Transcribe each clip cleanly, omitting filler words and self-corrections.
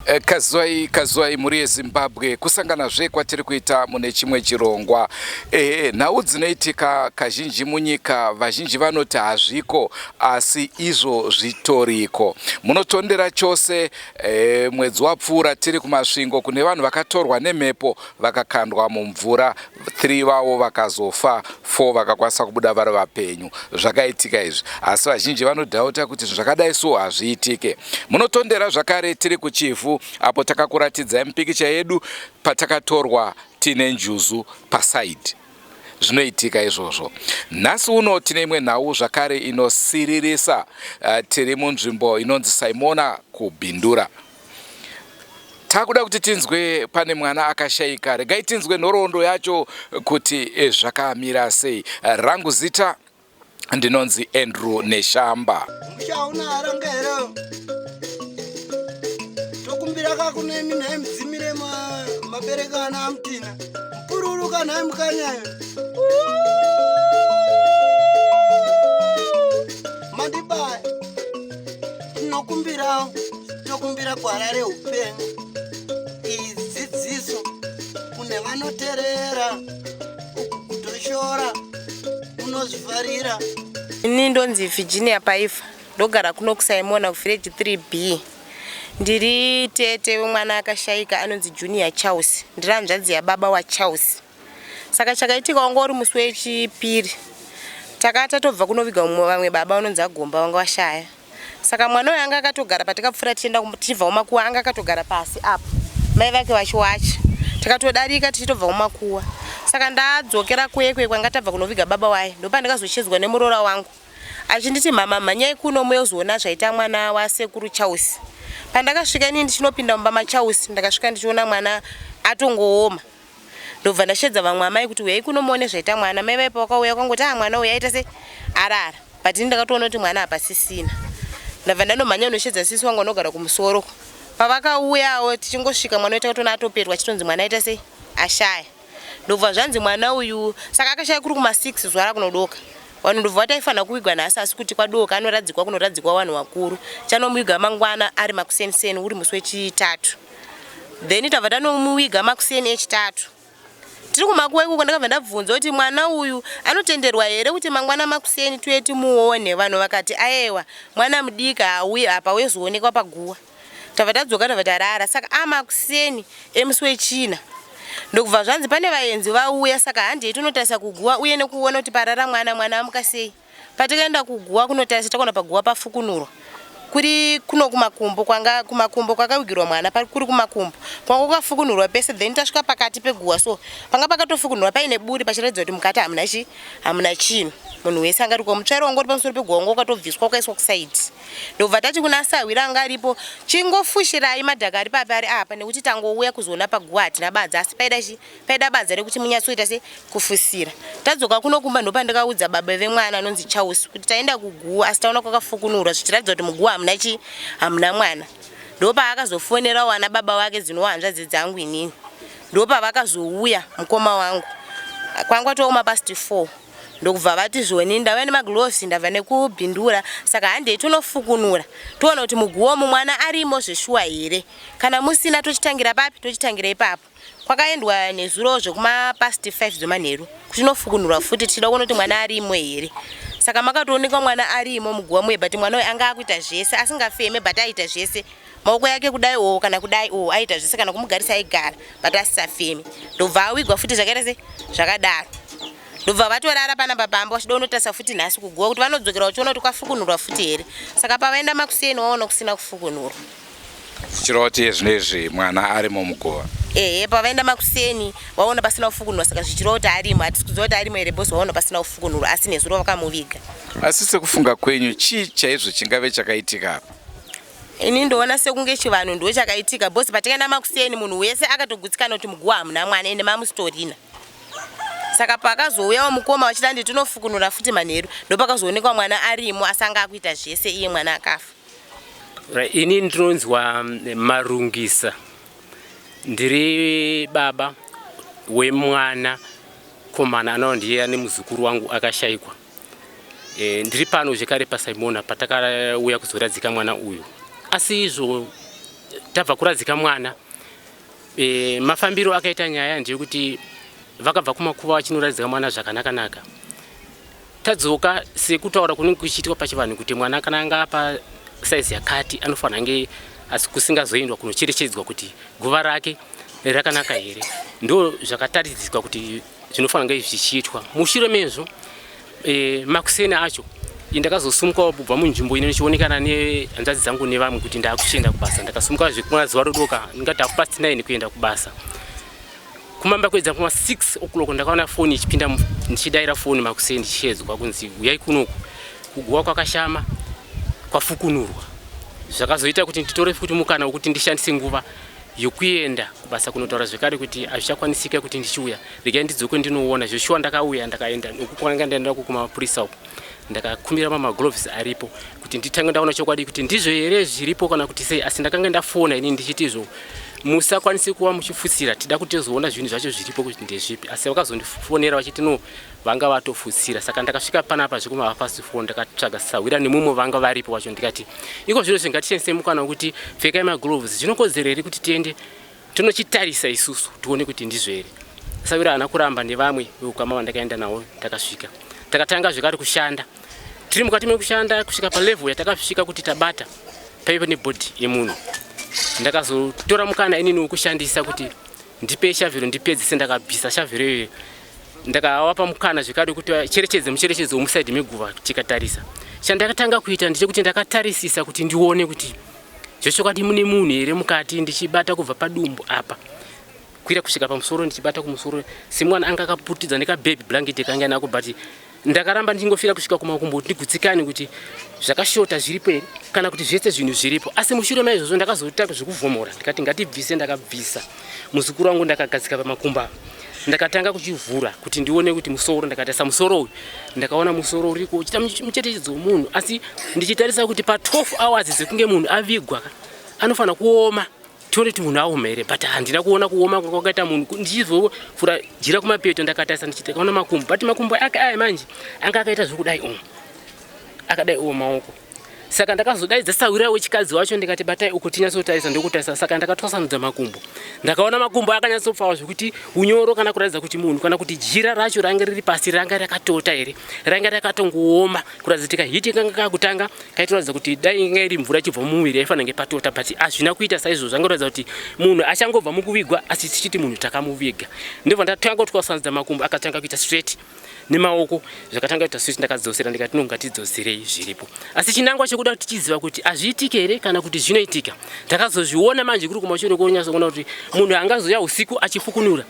Eh, kazwai kazwai mhuri yezimbabwe kusanganazve kwatiri kuita mune chimwe chirongwa ehe nhau dzinoitika kazhinji munyika vazhinji vanoti hazviko asi izvo zvitoriko munotondera chose e, mwedzi wapfuura tiri kumasvingo kune vanhu vakatorwa nemhepo vakakandwa mumvura 3 vavo vakazofa 4 vakakwanisa kubuda vari vapenyu zvakaitika izvi asi vazhinji vanodhauta kuti zvinhu zvakadai so hazviitike munotondera zvakare tiri kuchivhu apo takakuratidzai mupikicha yedu patakatorwa tine njuzu pasaidi zvinoitika izvozvo nhasi uno tine imwe nhau zvakare inosiririsa uh, tiri munzvimbo inonzi simona kubhindura Takuda kuti tinzwe pane mwana akashaika, regai tinzwe nhoroondo yacho kuti eh, zvakamira sei. Rangu zita ndinonzi Andrew Neshamba. Musha hauna haranga here? Tokumbira kakunemi nhai mudzimire mabereka ana amutina. Mupururu kanhai mukanyayo. Mandibaya. Tinokumbirawo tokumbira gwara reupenyu iyi dzidziso kune vanoterera uku kutoshora unozvifarira ini ndonzi virginia paifa ndogara kuno kusaimona kuvillage 3b ndiri tete wemwana akashaika anonzi junior charles ndiri hanzvadzi yababa wacharles saka chakaitika wanga uri musi wechipiri taka tatobva kunoviga mumwe vamwe baba vanonzi agomba vanga vashaya saka mwana uyu anga akatogara patakapfuura tichienda tichibva kumakuwa anga akatogara pasi apo mai vake vachiwacha takatodarika tichitobva kumakuwa saka ndadzokera kwekwe kwanga tabva kunoviga baba waye ndopandakazochedzwa nemuroora wangu achinditi mhama mhanyai kuno muyozoona zvaita mwana wasekuru Charles pandakasvika inini ndichinopinda mumba maCharles ndakasvika ndichiona mwana atongooma ndobva ndashedza vamwe amai kuti uyai kuno muone zvaita mwana mai vaipa vakauya vakangoti ah mwana uyu aita se arara but ini ndakatoona kuti mwana hapasisina ndabva ndanomhanya unoshedza sisi wangu anogara kumusoro pavakauyawo tichingosvika mwana uyu takatoona atopetwa achitonzi mwana aita sei ashaya ndobva zvanzi mwana uyu saka akashaya kuri kuma 6 zuva rakunodoka vanhu ndobva vati aifanira kuvigwa nhasi asi kuti kwadoka anoradzikwa kunoradzikwa vanhu vakuru chanomuviga mangwana ari makuseniseni uri musi wechitatu then tabva tanomuviga makuseni echitatu tiri kumakuwa ikoko ndakabva ndabvunza kuti mwana uyu anotenderwa here kuti mangwana makuseni tuye timuone vanhu vakati aewa mwana mudiki hauye apa wezoonekwa paguwa tabva tadzoka tabva tarara saka amakuseni emusi wechina ndokubva zvanzi pane vaenzi vauya saka handei tonotarisa kuguwa uye nekuona kuti parara mwana mwana amuka sei Patakaenda kuguwa kunotarisa takaona paguwa pafukunurwa kuri kuno kumakumbo kwanga kumakumbo kwakawigirwa mwana kuri kumakumbo kwanga kwakafukunurwa pese then tasvika pakati peguwa so panga pakatofukunurwa paine buri pachiratidza kuti mukati hamuna chi hamuna chinhu munhu wese anga ariko mutsvairo wanga uri pamusoro peguwa wanga wakatobviswa ukaiswa kusaidi ndobva tati kuna sahwira anga aripo chingofushirai madhaka ari papi ari apa nekuti tangouya kuzoona paguwa hatina badza asi paida chi Paida badza rekuti munyatsoita se kufusira. Tadzoka kuno kumba ndopandakaudza baba vemwana anonzi Charles kuti taenda kuguwa asi taona kwakafukunurwa zvichiratidza kuti muguwa hamuna chi hamuna mwana. Ndopaakazofonerawo ana baba vake dzinova hanzvadzi dzangu inini. Ndopavakazouya mukoma wangu. Kwanga tooma past 4 ndokubva vati zvoni ndauya nemagloves ndabva nekubhindura saka handei tonofukunura toona kuti muguwa umu mwana arimo zveshuwa here kana musina tochitangira papi tochitangira ipapo Kwakaendwa nezuro zvekuma past 5 dzemanheru kuchinofukunurwa futi tichida kuona kuti mwana arimo here. Saka makatoonekwa mwana arimo muguva muye but mwana uyu anga akuita zvese asingafeme but aita zvese. Maoko yake kudai oo kana kudai oo aita zvese kana kumugarisa aigara but asisafemi. Ndobva awigwa futi zvakaita se zvakadaro. Ndobva vatorara panapa pamba vachida kunotarisa futi nhasi kuguva kuti vanodzokera vachiona kuti kwafukunurwa futi here. Saka pavaenda makuseni vaona kusina kufukunurwa. Zvichireva kuti iye zvino izvi mwana arimo muguva. Ehe, pavaenda makuseni vaona pasina kufukunurwa saka zvichireva kuti arimo. Hatisi kuziva kuti arimo here because vaona pasina kufukunurwa asi nezuro vakamuviga. Asi sekufunga kwenyu chii chaizvo chingave chakaitika apa? Ini ndoona sekunge chivanhu ndo chakaitika because patakaenda makuseni munhu wese akatogutsikana kuti muguva hamuna mwana ende mamusitorina. Saka pakazouyawo mukoma vachiti handi tinofukunura futi manheru ndopakazoonekwa mwana arimo asi anga akuita zvese iye mwana akafa. Ini ndinonzwa mm, Marungisa, ndiri baba wemwana komana anova ndiye ane muzukuru wangu akashaikwa. E, ndiri pano zvekare paSimona patakauya kuzoradzika mwana uyu, asi izvo Tabva kuradzika mwana e, mafambiro akaita nyaya ndeyekuti vakabva kumakuva vachinoradzika mwana zvakanaka-naka. Tadzoka sekutaura kunenge kuchiitwa pachivanhu kuti mwana kana anga apa saizi yakati anofanira nge asi kusingazoendwa kunocherechedzwa kuti guva rake rakanaka here. Ndo zvakataridzwa kuti zvinofanira nge zvichiitwa. Mushure mezvo e, makuseni acho ndakazosumukawo kubva munzvimbo ino ndichionekana nehanzvadzi dzangu nevamwe kuti ndakuchienda kubasa. Ndakasumuka zvekuma zuva rodoka ndingati half past 9 kuenda kubasa. Kumamba kwedza kuma 6 o'clock ndakaona foni ichipinda ndichidaira foni makuseni ndichiedzwa kunzi uyai kunoku kuguva kwakashama kwafukunurwa. Zvakazoita kuti nditore futi mukana wekuti ndishandise nguva yokuenda kubasa kunotaura zvekare kuti hazvichakwanisika kuti ndichiuya, regai ndidzoke ndinoona. Zveshuwa ndakauya ndakaenda uku kwanga ndaenda kumapurisa uku, ndakakumbira mamagloves aripo kuti nditange ndaona chokwadi kuti ndizvo here zviripo kana kuti sei. Asi ndakanga ndafona ini ndichiti izvo musakwanise kuva muchifutsira, tida kuti tizoona zvinhu zvacho zviripo kuti ndezvipi. Asi vakazondifonera vachiti no, vanga vatofutsira. Saka ndakasvika panapa zvekuma past 4 ndakatsvaga sahwira nemumwe vanga varipo wacho, ndikati iko zvino zvingatishandise mukana wekuti pfekai magloves, zvinokodzera here kuti tiende tinochitarisa isusu tione kuti ndizvo here. Sahwira haana kuramba nevamwe veukama vandakaenda navo. Takasvika takatanga zvekare kushanda, tiri mukati mekushanda kusvika palevel yatakasvika kuti tabata paive nebhodhi yemunhu. Ndakazotora mukana inini wekushandisa kuti ndipe shavhiro ndipedzise. Ndakabvisa shavhiro iyoyo, ndakawapa mukana zvekare kuti cherechedze mucherechedzo wemusaidhi meguva. Tikatarisa, chandakatanga kuita ndechekuti ndakatarisisa kuti ndione kuti zvechokwadi mune munhu here mukati, ndichibata kubva padumbu apa kwira kusvika pamusoro, ndichibata kumusoro semwana anga akaputidza nekababy blanket kanga nako, but ndakaramba ndichingofira kusvika kumakumbo kuti ndigutsikane kuti zvakashota zviripo here kana kuti zvese zvinhu zviripo. Asi mushure maizvozvo ndakazoita zvekuvhomora, ndikati ngatibvise. Ndakabvisa muzukuru wangu, ndakagadzika pamakumbo apa, ndakatanga kuchivhura kuti ndione kuti musoro. Ndakatarisa musoro uyu, ndakaona musoro uriko uchiita mucherechedzo wemunhu, asi ndichitarisa kuti pa12 hours dzekunge munhu avigwa anofanira kuoma, tione kuti munhu aoma here, but handina kuona kuoma kwakaita munhu. Ndichizofura jira kumapeto, ndakatarisa ndichitakaona makumbo, but makumbo ake aya manje anga akaita zvekudai umu, akadai uwo maoko. Saka ndakazodaidza sahwira wechikadzi wacho, ndikati batai uko tinyatsotarisa. Ndokutarisa, saka ndakatwasanudza makumbo, ndakaona makumbo akanyatsopfawa zvekuti unyoro kana kuratidza kuti munhu kana kuti jira racho ranga riri pasi ranga rakatota here, ranga rakatongooma kuratidza kuti kahiti kanga kakutanga kaitoratidza kuti dai inga iri mvura ichibva mumuviri yaifanira kunge patota, but hazvina kuita saizvozvo. Zvangoratidza kuti munhu achangobva mukuvigwa, asi tichiti munhu takamuviga. Ndobva ndatanga kutwasanudza makumbo, akatanga kuita straight nemaoko, zvakatanga kuita straight. Ndakadzosera ndikati no, ngatidzoserei zviripo. Asi chinangwa chekuda kuti tichiziva kuti hazviitiki here kana kuti zvinoitika, ndakazozviona manje kuri kumashure kuonyatsokuona kuti munhu angazouya usiku achifukunura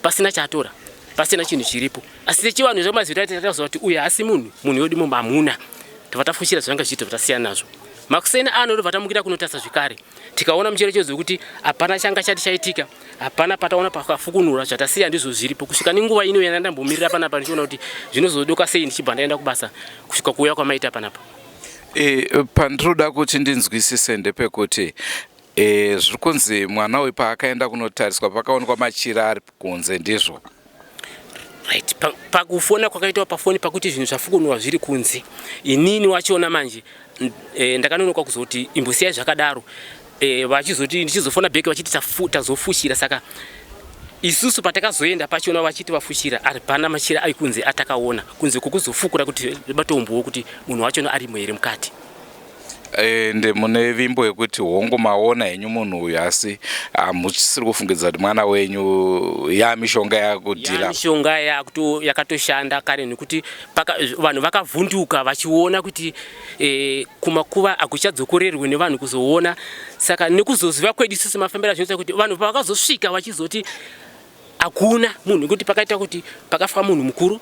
pasina chaatora, pasina chinhu chiripo. Asi sechivanhu zvemazviro tataziva kuti uyu haasi munhu, munhu wedu mumba hamuna. Tobva tafushira zvanga zvichiita, tasiyana nazvo. Makuseni ano tobva tamukira kunotarisa zvekare, tikaona mucherechedzo wekuti hapana changa chati chaitika, hapana pataona pakafukunura, zvatasiya ndizvo zviripo kusvika nenguva ino yandambomirira panapa ndichiona kuti zvinozodoka sei, ndichibva ndaenda kubasa kusvika kuuya kwamaita panapa. Pandinoda kuti ndinzwisise ndepekuti zviri kunzi mwana uyu paakaenda kunotariswa pakaonekwa machira ari kunze, ndizvo? Right, pakufona kwakaitwa pafoni pakuti zvinhu zvafukunurwa zviri kunze, inini wachiona manje ndakanonoka kuzoti imbosiyai zvakadaro. Vachizoti ndichizofona back vachiti tazofushira. Saka isusu patakazoenda pachona vachiti vafushira, hapana machira aikunze atakaona kunze kwokuzofukura kuti batombowo kuti munhu wachona arimo here mukati. Ende mune vimbo yekuti hongu maona henyu munhu uyu, asi hamusiri kufungidza kuti mwana wenyu yamishonga yakudhila? Mishonga yakatoshanda kare, nekuti vanhu vakavhunduka vachiona kuti kumakuva hakuchadzokorerwi nevanhu kuzoona. Saka nekuzoziva kwedu isusu mafambiro azvinoita kuti vanhu pavakazosvika vachizoti hakuna munhu, nekuti pakaita kuti pakafa munhu mukuru,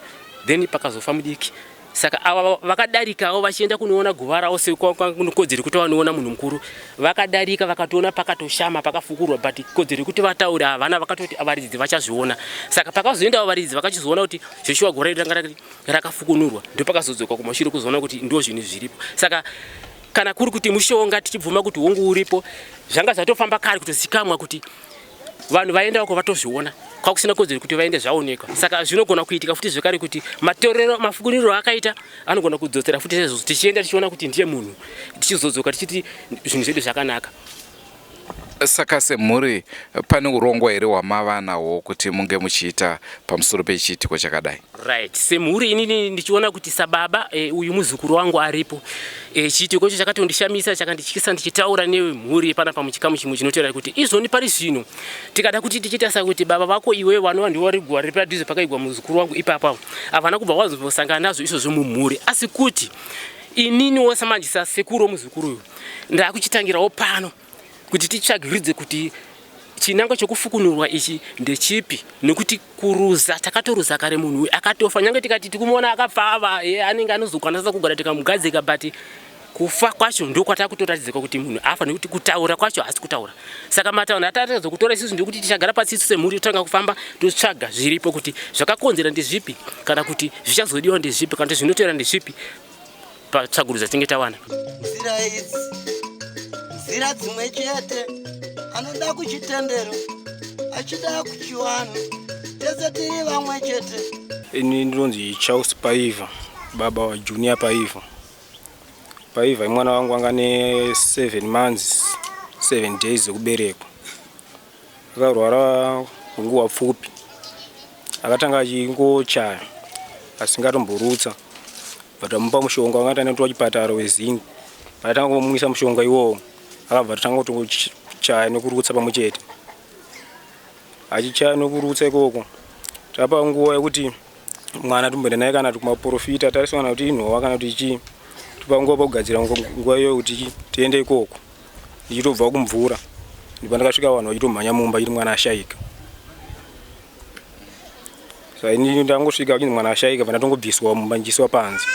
then pakazofa mudiki. Saka ava vakadarikawo vachienda kunoona guva ravo sekodzero yekuti vanoona munhu mukuru, vakadarika vakatoona pakatoshama pakafukurwa, but kodzero yekuti vataure havana, vakatoti varidzi vachazviona. Saka pakazoendawo varidzi vakachizoona kuti zveshuwa guva redu ranga rakafukunurwa, ndopakazodzoka kumashure kuzoona kuti ndo zvinhu zviripo. Saka kana kuri kuti mushonga, tichibvuma kuti hongu uripo, zvanga zvatofamba kare kutozikamwa kuti vanhu vaenda uko vatozviona, kwakusina kodzero kuti vaende zvaonekwa. Saka zvinogona kuitika futi zvekare kuti matorero mafukuniro akaita anogona kudzosera futi saizvozvo, tichienda tichiona kuti ndiye munhu, tichizodzoka tichiti zvinhu zvedu zvakanaka. Saka semhuri pane urongwa here hwamava nahwo kuti munge muchiita pamusoro pechiitiko chakadai? Right, semhuri inini ndichiona kuti sababa uyu muzukuru wangu aripo, chiitiko icho chakatondishamisa, chakandityisa. Ndichitaura nemhuri panapa muchikamu chimwe chinotaura kuti izvoni pari zvino tikada kuti tichiita sakuti baba vako iwe vanova ndivo vari guva riri padhuze pakaigwa muzukuru wangu ipapo, havana kubva wazosangana nazvo izvozvo mumhuri. Asi kuti ininiwo samanje sasekuru womuzukuru uyu ndakuchitangirawo pano kuti titsvagiridze kuti chinangwa chokufukunurwa ichi ndechipi, nekuti kuruza takatoruza kare. Munhu uyu akatofa, nyange tikati tikumuona akapfava, anenge anozokwanisa kugara tikamugadzika, but kufa kwacho ndo kwatakutoratidzika kuti munhu afa, nekuti kutaura kwacho haasi kutaura. Saka matanho atataridza kutora isusu ndekuti tichagara pasi isu semhuri, totanga kufamba totsvaga zviripo kuti zvakakonzera ndezvipi, kana kuti zvichazodiwa ndezvipi, kana kuti zvinoteera ndezvipi patsvagurudzo dzatinge tawana. Nzira idzi nzira dzimwe chete. Anoda kuchitendero, achida kuchivanhu, tese tiri vamwe chete. Ini ndinonzi Charles Paiva, baba waJunior Paiva. Paiva imwana wangu, anga ne7 months 7 days dzekuberekwa. Akarwara nguva pfupi. Akatanga achingochaya asingatomborutsa, but amupa mushonga wanga taenda kuchipatara wezinc. Paatanga kumumwisa mushonga iwowo, akabva tatanga kutochaya nekurutsa pamwe chete. Achichaya nekurutsa ikoko, tapa nguva yekuti mwana timboenda naye kana kuti kumaprofita, tariswa kana kuti inhova kana kuti chii. Topa nguva pakugadzira nguva iyoyo kuti tiende ikoko. Ndichitobva kumvura ndipo ndakasvika vanhu vachitomhanya mumba chiti mwana ashaika. Saka ini ndangosvika vachinzi mwana ashaika, bva ndatongobviswa mumba ndichiiswa panze,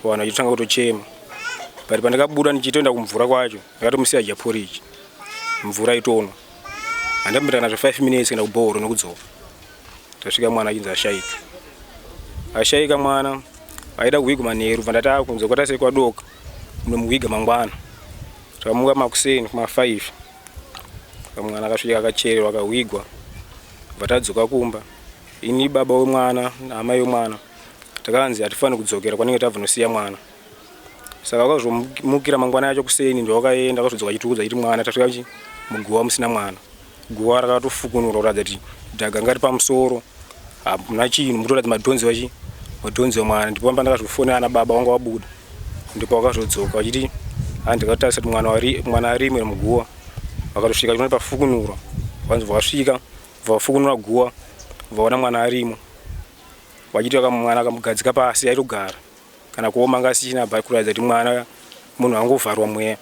vanhu vachitanga kutochema. But pandakabuda ndichitoenda kumvura kwacho, ndakatomusiya adya porridge, mvura itonwa. Handambita kana zve 5 minutes kuenda kubhohoro nekudzoka, tasvika mwana achinzi ashaika. Ashaika mwana aida kuhwigwa manheru, bva ndati akunze kwata sei kwadoka, munomuhwiga mangwana. Takamuka makuseni kuma5, mwana akasvika akachererwa, akahwigwa, bva tadzoka kumba. Ini baba wemwana naamai wemwana takanzi hatifaniri kudzokera kwanenge tabva nosiya mwana. Saka vakazomukira mangwana yacho kuseni, ndowakaenda akazodzoka achitiudza achiti mwana tasvika chi muguva musina mwana. Guva rakatofukunurwa kuratidza kuti dhaga ngari pamusoro, hamuna chinhu, mutoratidza madhonzi wachi madhonzi wemwana. Ndipo pandakazofonera ana baba vanga vabuda, ndipo vakazodzoka vachiti handikatarisa kuti mwana arimwe muguva. Vakatosvika vachiona pafukunurwa, vanzi vakasvika vafukunura guva, vaona mwana arimo, vachiti mwana akamugadzika pasi aitogara, kana kuoma anga asichina, kuratidza kuti mwana munhu angovharwa mweya.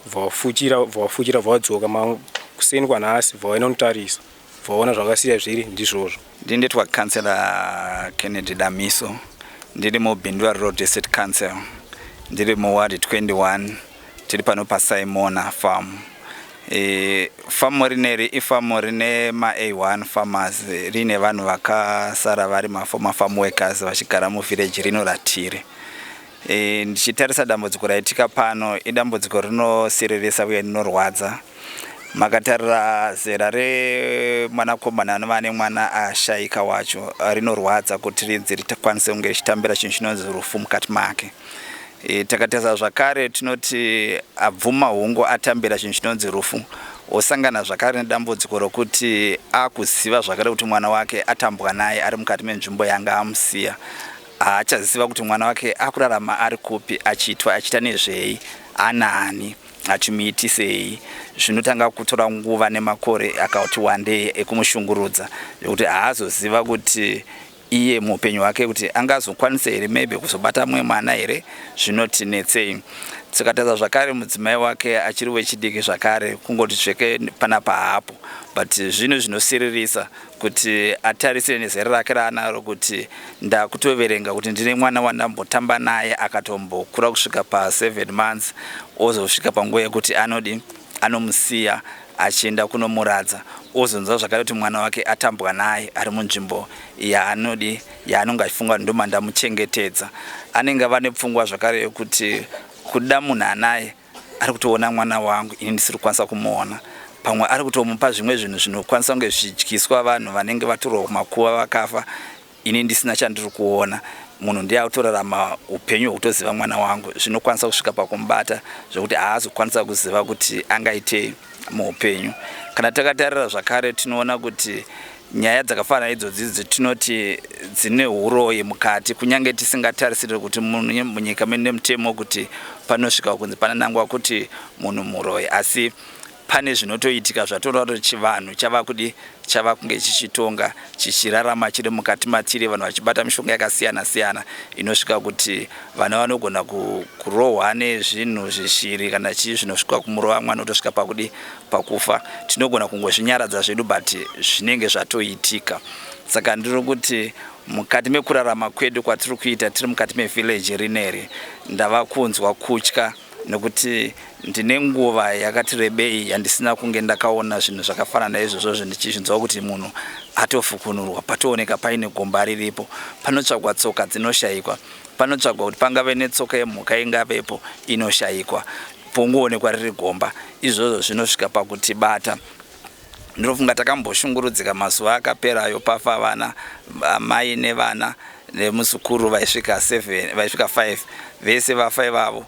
Vafuchira, vafuchira, vadzoka kuseni kwanhasi, vaenda kunotarisa, vaona zvakasiya zviri ndizvozvo. Ndinetwa Councillor Kennedy Damiso, ndiri muBindura Rural District Council, ndiri muward 21. Tiri pano paSimona Farm. Famu rineri ifamu rine ma-A1 farmers, riine vanhu vakasara vari maformer farm workers vachigara muvillage rino ratiri. Ndichitarisa dambudziko raitika pano, idambudziko rinosiririsa uye rinorwadza. Makatarira zera remwanakomana anova nemwana ashayika wacho, rinorwadza kuti rinzi rikwanise kunge richitambira chinhu chinonzi rufu mukati make. Takatarisa zvakare, tinoti abvuma hungu atambira chinhu chinonzi rufu, osangana zvakare nedambudziko rokuti akuziva zvakare kuti mwana wake atambwa naye ari mukati menzvimbo yanga amusiya. Haachaziva kuti mwana wake akurarama ari kupi, achiitwa achiita nezvei, anaani, achimuitisei. Zvinotanga kutora nguva nemakore akati wandei ekumushungurudza, zvekuti haazoziva kuti iye muupenyu hwake kuti angazokwanisa here maybe kuzobata mumwe mwana here. Zvinotinetsei. Tikatarisa zvakare mudzimai wake achiri wechidiki zvakare, kungoti zveke panapa hapo, but zvinhu zvinosiririsa kuti atarisire nezera rake raanaro kuti ndakutoverenga kuti ndine mwana wandambotamba naye akatombokura kusvika pa7 months, ozosvika panguva yekuti anodi anomusiya achienda kunomuradza, ozonzwa zvakare kuti mwana wake atambwa naye ari munzvimbo yaanodi yaanonge achifunga kuti ndomandamuchengetedza. Anenge ava nepfungwa zvakare yekuti kuda munhu anaye ari kutoona mwana wangu, ini ndisiri kukwanisa kumuona. Pamwe ari kutomupa zvimwe zvinhu zvinokwanisa kunge zvichidyiswa vanhu vanenge vatorwa kumakuva vakafa, ini ndisina chandiri kuona. Munhu ndiye akutorarama upenyu hwekutoziva mwana wangu, zvinokwanisa kusvika pakumubata zvekuti haazokwanisa kuziva kuti angaitei muupenyu. Kana takatarira zvakare, tinoona kuti nyaya dzakafanana idzodzi idzi tinoti dzine huroyi mukati, kunyange tisingatarisiri kuti munyika mune mutemo kuti panosvika kunzi pananangwa kuti munhu muroyi, asi pane zvinotoitika zvatoona kuti chivanhu chava kudi chava kunge chichitonga, chichirarama chiri mukati matiri, vanhu vachibata mishonga yakasiyana siyana inosvika kuti vana vanogona kurohwa nezvinhu zvishiri kana chii zvinosvika kumurova mwana otosvika pakudi pakufa. Tinogona kungozvinyaradza zvedu, but zvinenge zvatoitika. Saka ndiri kuti mukati mekurarama kwedu kwatiri kuita tiri mukati mevillage rineri, ndava kunzwa kutya nekuti ndine nguva yakati rebei yandisina kunge ndakaona zvinhu zvakafanana naizvozvozvo, ndichizvinzwa kuti munhu atofukunurwa, patooneka paine gomba riripo, panotsvagwa tsoka dzinoshayikwa, panotsvagwa kuti pangave netsoka yemhuka ingavepo inoshayikwa, pongoonekwa riri gomba. Izvozvo zvinosvika pakutibata. Ndinofunga takamboshungurudzika mazuva akaperayo pafa vana amai nevana nemuzukuru vaisvika 7, vaisvika 5, vese vafa ivavo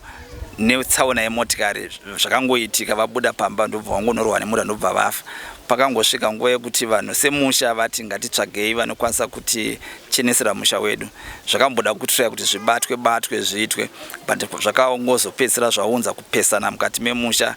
netsaona yemotikari. Zvakangoitika vabuda pamba ndobva vangonorohwa nemota, ndobva vafa. Pakangosvika nguva yekuti vanhu semusha vati ngatitsvagei vanokwanisa kutichenesera musha wedu. Zvakamboda kutraya kuti zvibatwe batwe zviitwe, but zvakangozopedzisira zvaunza kupesana mukati memusha.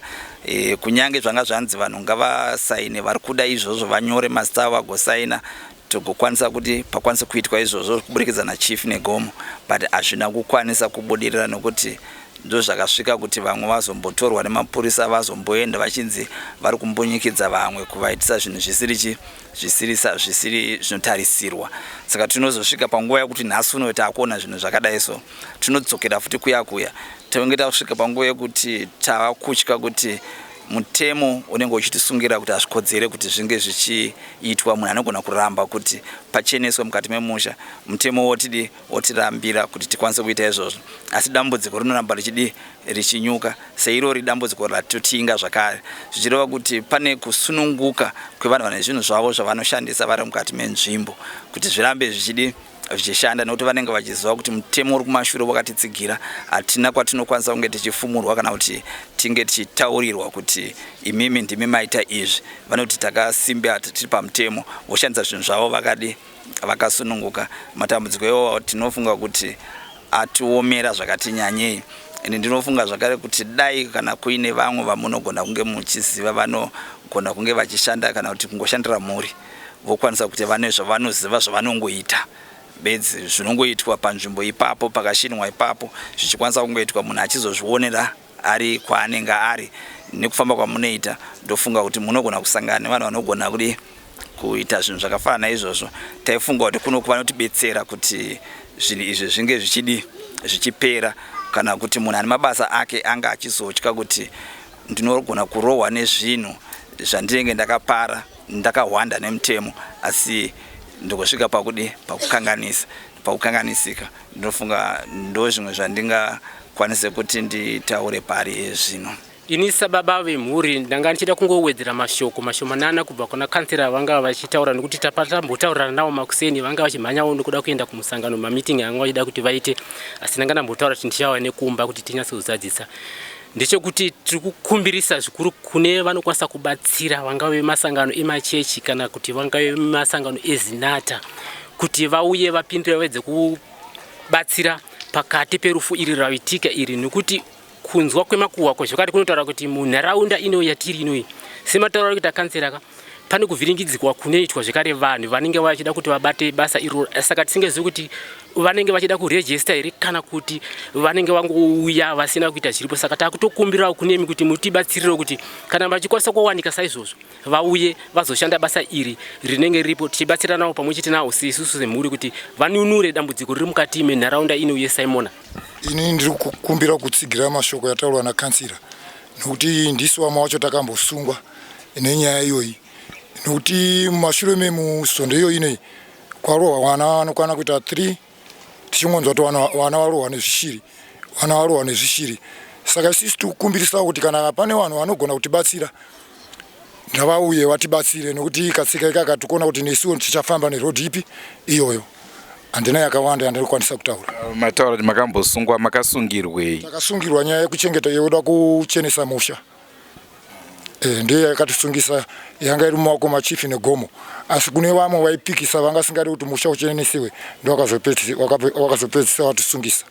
Kunyange zvanga zvanzi vanhu ngavasaine, vari kuda izvozvo vanyore mazita avo vagosaina, togokwanisa kuti pakwanise kuitwa izvozvo kuburikidza nachief negomo, but hazvina kukwanisa kubudirira nokuti ndozvakasvika kuti vamwe vazombotorwa nemapurisa, vazomboenda vachinzi vari kumbunyikidza vamwe, kuvaitisa zvinhu zvisiri chi zvisiri zvisiri zvinotarisirwa. Saka tinozosvika panguva yekuti nhasi uno taakuona zvinhu zvakadai, so tinodzokera futi kuya kuya tinenge tasvika panguva yekuti tava kutya kuti mutemo unenge uchitisungira kuti hazvikodzere kuti zvinge zvichiitwa. Munhu anogona kuramba kuti pacheneswe mukati memusha, mutemo wotidi wotirambira kuti tikwanise kuita izvozvo, asi dambudziko rinoramba richidi richinyuka seirori dambudziko ratotinga zvakare, zvichireva kuti pane kusununguka kwevanhu vane zvinhu zvavo zvavanoshandisa vari mukati menzvimbo kuti zvirambe zvichidi zvichishanda, nekuti vanenge vachiziva kuti mutemo uri kumashure wakatitsigira. Hatina kwatinokwanisa kunge tichifumurwa kana kuti tinge tichitaurirwa kuti imimi ndimi maita izvi. Vanoti takasimba, tiri pamutemo, voshandisa zvinhu zvavo vakadi vakasununguka. Matambudziko iwawo tinofunga kuti atiomera zvakati nyanyei. Ende ndinofunga zvakare kuti dai kana kuine vamwe vamunogona kunge muchiziva vanogona kunge vachishanda kana kuti kungoshandira mhuri, vokwanisa kuti vane zvavanoziva zvavanongoita bedzi, zvinongoitwa panzvimbo ipapo pakashinwa ipapo, zvichikwanisa kungoitwa munhu achizozvionera ari kwaanenge ari. Nekufamba kwamunoita, ndofunga kuti munogona kusangana nevanhu vanogona kudi kuita zvinhu zvakafanana naizvozvo. Taifunga kuti kuno vanotibetsera kuti zvinhu izvi zvinge zvichidi zvichipera, kana kuti munhu ane mabasa ake anga achizotya kuti ndinogona kurohwa nezvinhu zvandinenge ndakapara ndakahwanda nemutemo, asi ndikosvika pakudi pakukanganisa, pakukanganisika. Ndinofunga ndo zvimwe zvandingakwanise kuti nditaure pari zvino. Ini sababa vemhuri ndanga ndichida kungowedzera mashoko mashomanana kubva kuna kansera vanga vachitaura, nekuti tapatambotaurirana navo makuseni vanga vachimhanyawo nekuda kuenda kumusangano, mameeting anga vachida kuti vaite, asi ndanga ndambotaura kuti ndichauya nekumba kuti tinyatsozadzisa. Ndechekuti tiri kukumbirisa zvikuru kune vanokwanisa kubatsira, vangave masangano emachechi kana kuti vangave masangano eZinatha, kuti vauye vapindire vaedze kubatsira pakati perufu iri raitika iri, nekuti kunzwa kwemakuhwa kwezvakati kunotaura kuti munharaunda ino yatiri inoyi, sematauro ari kuita kansera ka, pane kuvhiringidzikwa kunoitwa zvekare vanhu vanenge vachida kuti vabate basa iroro. Saka tisingazivi kuti vanenge vachida kurejista here kana kuti vanenge vangouya vasina kuita zviripo. Saka takutokumbirawo kunemi kuti mutibatsirirewo kuti kana vachikwanisa kuwanika saizvozvo, vauye vazoshanda basa iri rinenge riripo, tichibatsiranawo pamwe chete nawo isusu semhuri kuti vanunure dambudziko riri mukati menharaunda ino yeSimona. Ini ndiri kukumbira kutsigira mashoko yataurwa nakansira, nokuti ndisu vamwe vacho takambosungwa nenyaya iyoyi, nokuti mumashure memusondo iyoyi inei kwarohwa vana vanokwana kuita 3, tichingonzwa kuti vana varohwa nezvishiri, vana varohwa nezvishiri. Saka isusu tikukumbirisawo kuti kana pane vanhu vanogona kutibatsira, ngavauye vatibatsire, nokuti katsika ikaka tikuona kuti nesuwo tichafamba nerodhi ipi iyoyo. Handina yakawanda yandinokwanisa kutaura. Mataura kuti makambosungwa, makasungirwei? Takasungirwa nyaya yekuchengeta yekuda kuchenesa musha. E, ndiyo yakatisungisa yanga iri mumaoko machief negomo asi kune vamwe vaipikisa vanga singadi kuti musha uchenesiwe ndo wakazopedzisa watisungisa.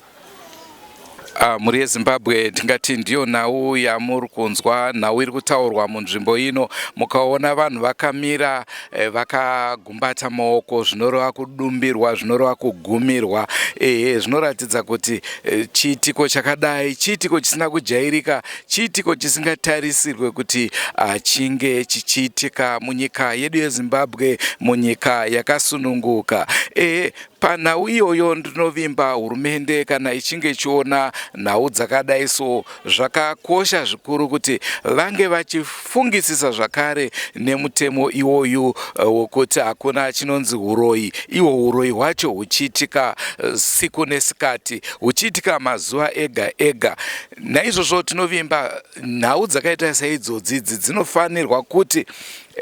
Ah, mhuri yeZimbabwe tingati ndiyo nhau yamuri kunzwa, nhau iri kutaurwa munzvimbo ino. Mukaona vanhu vakamira eh, vakagumbata maoko zvinoreva kudumbirwa, zvinoreva kugumirwa. Ehe, zvinoratidza kuti eh, chiitiko chakadai chiitiko chisina kujairika, chiitiko chisingatarisirwe kuti ah, chinge chichiitika munyika yedu yeZimbabwe, munyika yakasununguka. Ehe, Panhau iyoyo ndinovimba hurumende kana ichinge ichiona nhau dzakadai so zvakakosha zvikuru kuti vange vachifungisisa zvakare nemutemo iwoyu eh, wokuti hakuna chinonzi huroyi ihwo huroyi hwacho huchiitika eh, siku nesikati huchiitika mazuva ega ega naizvozvo tinovimba nhau dzakaita seidzodzi idzi dzinofanirwa kuti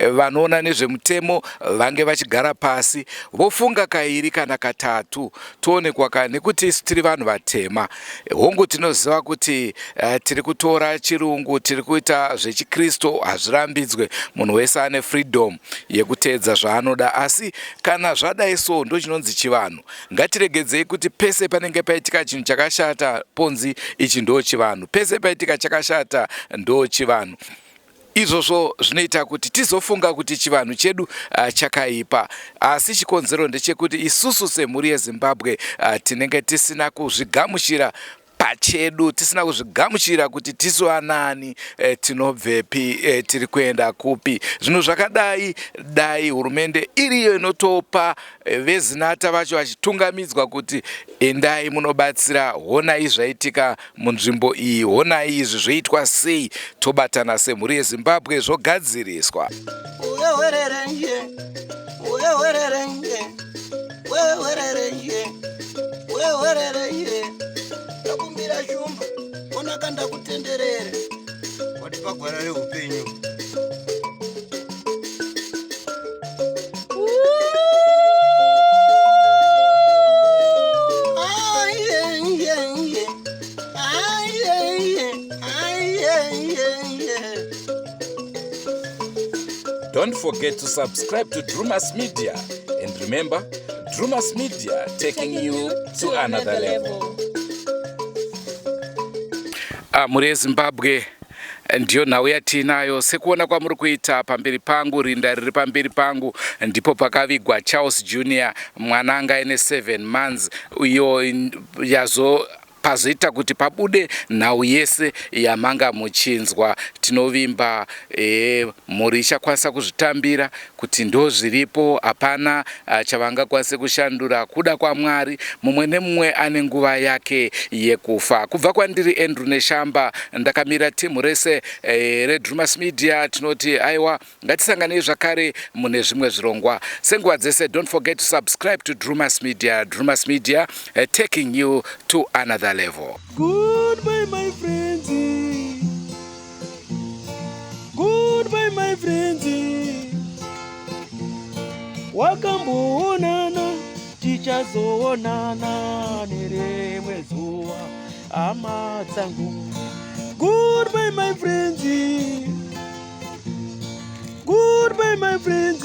Vanoona nezvemutemo vange vachigara pasi vofunga kairi kana katatu toonekwa ka nekuti isu tiri vanhu vatema. Hongu tinoziva kuti uh, tiri kutora chirungu tiri kuita zvechikristu hazvirambidzwe munhu wese ane freedom yekuteedza zvaanoda asi kana zvadai so ndochinonzi chivanhu. Ngatiregedzei kuti pese panenge paitika chinhu chakashata ponzi ichi ndo chivanhu, pese paitika chakashata ndo chivanhu. Izvozvo zvinoita kuti tizofunga kuti chivanhu chedu ah, chakaipa, asi chikonzero ndechekuti isusu semhuri yeZimbabwe ah, tinenge tisina kuzvigamuchira pachedu, tisina kuzvigamuchira kuti tisu anani, eh, tinobvepi, eh, tiri kuenda kupi. Zvinhu zvakadai, dai hurumende iriyo inotopa eh, veZinatha vacho vachitungamidzwa kuti endai munobatsira, honai zvaitika munzvimbo iyi honai izvi zvoitwa sei tobatana semhuri yezimbabwe zvogadziriswa. Ndakumbira shumba onaka ndakutenderere watipa gwara reupenyu. Don't forget to subscribe to Drewmas Media. And remember, Drewmas Media taking you to another level. Ah, mhuri yeZimbabwe Ndiyo nhau yatiinayo sekuona kwamuri kuita pamberi pangu, rinda riri pamberi pangu ndipo pakavigwa Charles Junior, mwana anga aine 7 months iyo yazo pazoita kuti pabude nhau yese yamanga muchinzwa. Tinovimba e, mhuri ichakwanisa kuzvitambira kuti ndozviripo, hapana ah, chavangakwanise kushandura kuda kwaMwari. Mumwe nemumwe ane nguva yake yekufa. Kubva kwandiri Andrew Neshamba, ndakamira timu rese eh, reDrumas Media, tinoti aiwa ngatisanganei zvakare mune zvimwe zvirongwa senguva dzese. Don't forget to subscribe to Drumas Media. Drumas Media eh, taking you to another level. Goodbye my friends. Goodbye my friends. Wakamboonana tichazoonana nerimwe zuva hama dzangu. Goodbye my friends. Goodbye my friends.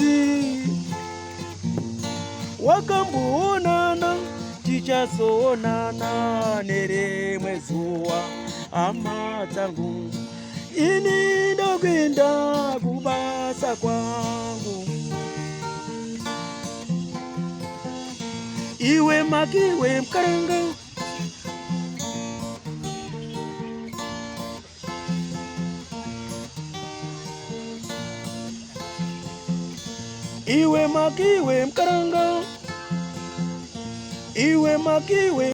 Wakamboonana tichazoonana nerimwe zuva hama dzangu. Ini ndokuenda kubasa kwangu. Iwe makiwe mkaranga Iwe makiwe mkaranga Iwe makiwe.